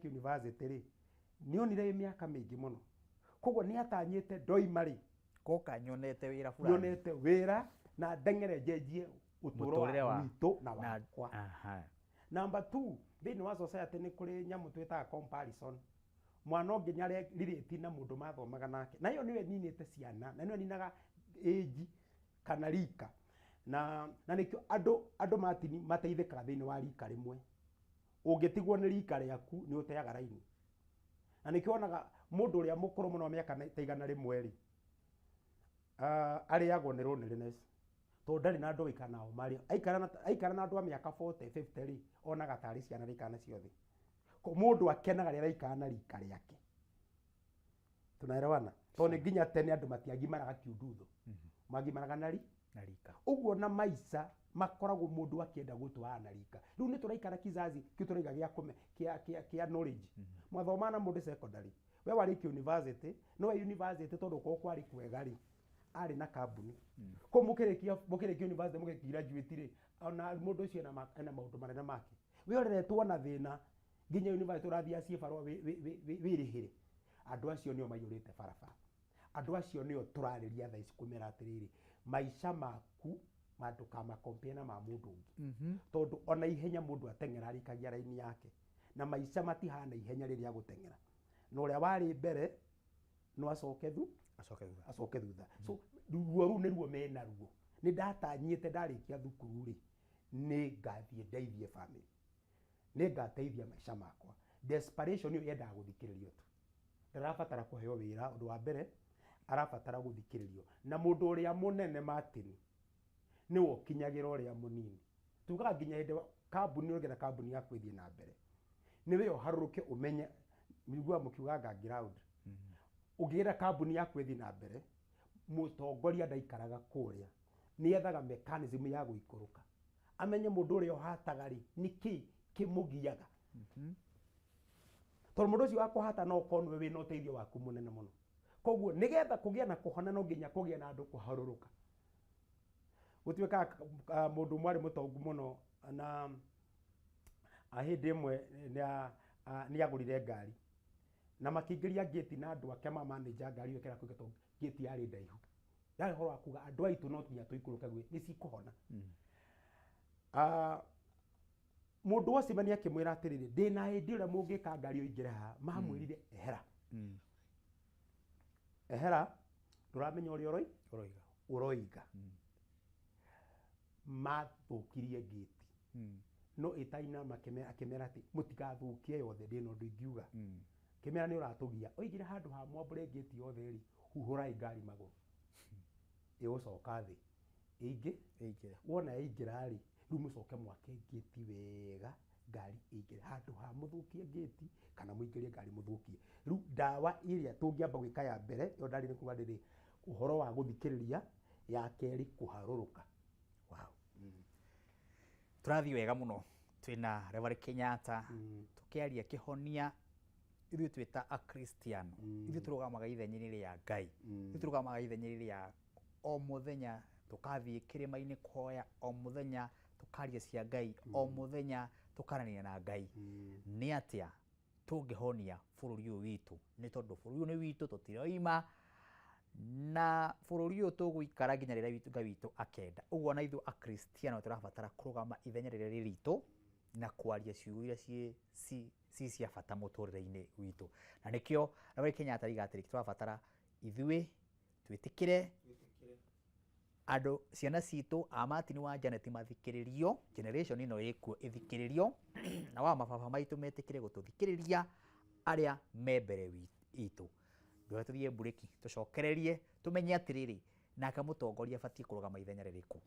arĩkia university rĩ, nĩonire ĩ mĩaka mĩingĩ mũno. Koguo nĩatanyĩte ndoima rĩ, Ngoka nyonete wĩra fulani. Nyonete wĩra na ndeng'ere njenjie ũtũro Mũtũrĩre wa wa witũ na na wakwa. Number two, thĩinĩ wa society nĩ kũrĩ nyamũ twĩtaga comparison. Mwana ũngĩ nĩ arerelate na mũndũ mathomaga nake. Na ĩyo nĩyo ĩninĩte ciana, na nĩyo ĩninaga age kana rika. Na nĩkĩo andũ Martin mateithĩkaga thĩinĩ wa rika rĩmwe. Ũngĩtigwo nĩ rika rĩaku nĩ ũteaga raini. Na nĩkĩo wonaga mũndũ ũrĩa mũkũrũ mũno wa mĩaka ta 100 rĩ, arĩagwo nĩ loneliness. Tondũ ndarĩ na andũ aikara nao marĩ. Aikara na andũ a mĩaka 40, 50 rĩ, onaga tarĩ ciana araikara nacio thĩ. Mũndũ akenaga rĩrĩa araikara na rika rĩake. Tunaelewana? Tondũ nĩ nginya tene andũ matiagimaraga kiundutho. Magimaraga na ri? Na rika. Ũguo na maica makoragwo mũndũ akĩenda gũtwarana na rika. Rĩu nĩ tũraikara kizazi kĩu tũraiga gĩa kũme, kĩa, kĩa, kĩa knowledge. Mwathoma na mũndũ secondary. We warĩkia university, no we university tondũ kwao kwarĩ kwega rĩ, arĩ na kambuni. Koguo mũkĩrĩkia university mũgĩ graduate rĩ, ona mũndũ ũcio ena maũndũ manene make. We ũreretwo na thĩna nginya university ũrathiĩ ciĩbarũa wĩrĩhĩre. Andũ acio nĩo maiyũrĩte barabara. Andũ acio nĩo tũrarĩria thaa ici kũmera atĩrĩrĩ, maica maku ndũkama compare na ma mũndũ ũngĩ. Tondũ ona ihenya mũndũ ateng'era arĩkagia raini yake. Na maica matihana ihenya rĩrĩa gũteng'era. Na ũrĩa warĩ mbere no acoke thu? Acoke thutha. Acoke thutha. So ruo rũu nĩruo mena ruo. Nĩ ndatanyĩte ndarĩkia thukuru rĩ, nĩ ngathiĩ ndeithie family. Nĩ ngateithia maica makwa. Desperation ĩyo yendaga gũthikĩrĩrio tu. Ndarabatara kũheo wĩra, ũndũ wa mbere, arabatara gũthikĩrĩrio. Na mũndũ ũrĩa mũnene Martin, nĩwe ũkinyagĩra ũrĩa mũnini. Tugaga nginya hĩndĩ kambuni ũngĩenda kambuni yaku ĩthiĩ na mbere, nĩwe ũharũrũke ũmenye, mũiguaga mũkiuga ground. Ũngĩenda kambuni yaku ĩthiĩ na mbere, mũtongoria ndaikaraga kũrĩa. Nĩ ethaga mechanism ya gũikũrũka. Amenye mũndũ ũrĩa ũhataga rĩ, nĩkĩ kĩmũgiaga. Tondũ mũndũ ũcio wa kũhata no ũkorwo nĩwe wĩna ũteithio waku mũnene mũno. Koguo nĩgetha kũgĩe na kũhona no nginya kũgĩe na andũ kũharũrũka. Gũtuĩkaga mũndũ ũmwe arĩ mũtongu mũno na hĩndĩ ĩmwe nĩ agũrire ngari. Na makĩingĩria ngĩti na andũ ake ma manager ngari ĩyo ĩkĩra kũingĩra tondũ ngĩti yarĩ ndaihu. Yarĩ ũhoro wa kuga andũ aitũ no nginya tũikũrũke gwĩ nĩ cikũhona. Mũndũ wa cemania akĩmwĩra atĩrĩrĩ, ndĩna hĩndĩ ũrĩa mũngĩka ngari ĩyo ĩingĩre haha. Mamwĩrire ehera. Ehera, ndũramenya ũrĩa Ũroiga. Ũroiga. Mathũkirie ngĩti. No ĩtaina akĩmera atĩ mũtigathũkie yothe, ndĩna ũndũ ingiuga. Kĩmera nĩ ũratũgia. Oigire handũ ha mwambũre ngĩti yothe rĩ, huhũrai ngari magũrũ. Ĩgũcoka thĩ. Ĩingĩ? Ĩingĩre. Wona yaingĩra rĩ, rĩu mũcoke mwake ngĩti wega, ngari ĩingĩre. Handũ ha mũthũkie ngĩti, kana mũingĩrie ngari mũthũkie. Rĩu ndawa ĩrĩa tũngĩamba gwĩka ya mbere, ĩyo ndarĩ nĩ kuga rĩrĩ, ũhoro wa gũthikĩrĩria, ya kerĩ kũharũrũka. Wow. Tũrathiĩ wega mũno. Twĩna Reverend Kenyatta, tũkĩaria kĩhonia ithuĩ twĩ ta Akristiano. Ithuĩ tũrũgamaga ithenya-inĩ rĩa Ngai. Ithuĩ tũrũgamaga ithenya-inĩ rĩa o mũthenya tũkathiĩ kĩrĩma-inĩ kũhoya, o mũthenya tũkaria cia Ngai, o mũthenya tũkaranĩria na Ngai. Nĩ atĩa tũngĩhonia bũrũri ũyũ witũ? Nĩ tondũ bũrũri ũyũ nĩ witũ, tũtiroima na bũrũri ũyũ tũgũikara nginya rĩrĩa Ngai witũ akenda. Ũguo na ithuĩ Akristiano tũrabatara kũrũgama ithenya rĩrĩa rĩ ritũ na kwaria ciugo iria ci cia bata mũtũrĩre-inĩ witũ. Na nĩkĩo Reverend Kenyatta ariga atĩrĩ, tũrabatara ithuĩ twĩtĩkĩre andũ, ciana citũ a Martin wa Janet mathikĩrĩrio, generation ĩno ĩkuo ĩthikĩrĩrio, na wa mababa maitũ metĩkĩre gũtũthikĩrĩria arĩa me mbere itũ. Ndũrĩa tũthiĩ mburĩki, tũcokererie, tũmenye atĩrĩrĩ, nake mũtongoria abatiĩ kũrũgama ithenya rĩrĩkũ.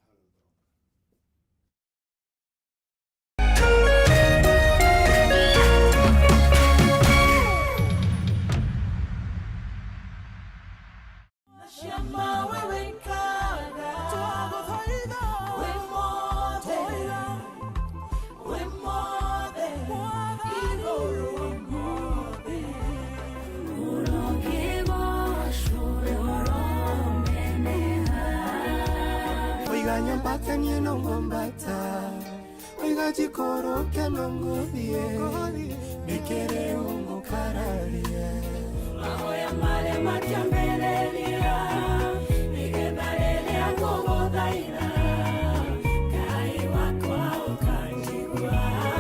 Oiga nyambate niĩ no ngwambata, oiga njikũrũke no ngũthiĩ, nĩkĩrĩ. Ũkararie. Mahoya marĩa matiambatire.